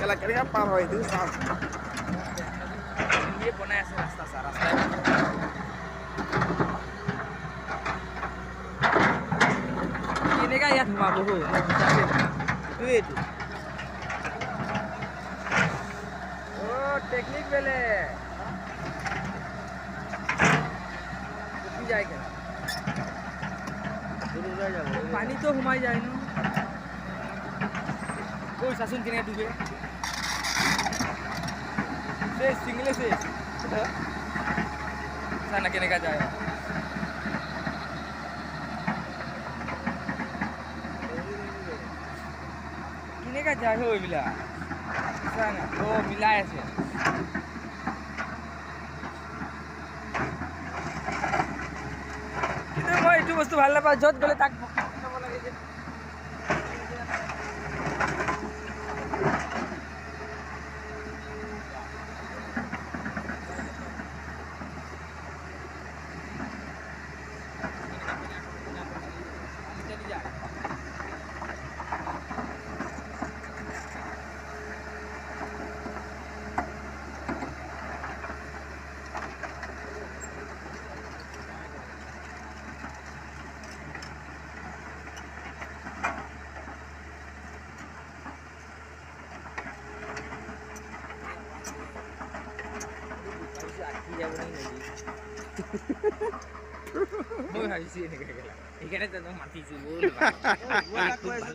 কেলা কেনেকৈ পাৰ হয় সেইটো চাওঁ। বনাই আছে ৰাস্তা চা ৰাস্তাই। কেনেকা ইয়াত সোমাব হো, এইটোৱেইটো। অ' টেকনিক বেলেগ, উঠি যায় কেলা, পানীতো সোমাই যায় ন। ঐ চাচোন কেনেকে ডুবে, শেষ চিঙিলে শেষ। চা না কেনেকা যায়, কেনেকা যায় হো এইবিলাক। চা না, অ' মিলাই আছে। কিন্তু মই এইটো বস্তু ভাল নাপাওঁ, য'ত গ'লে তাক বকি লাগে যে। মই ভাবিছো এনেকে গেলা, সেইকাৰণে তহঁতক মাতিছো।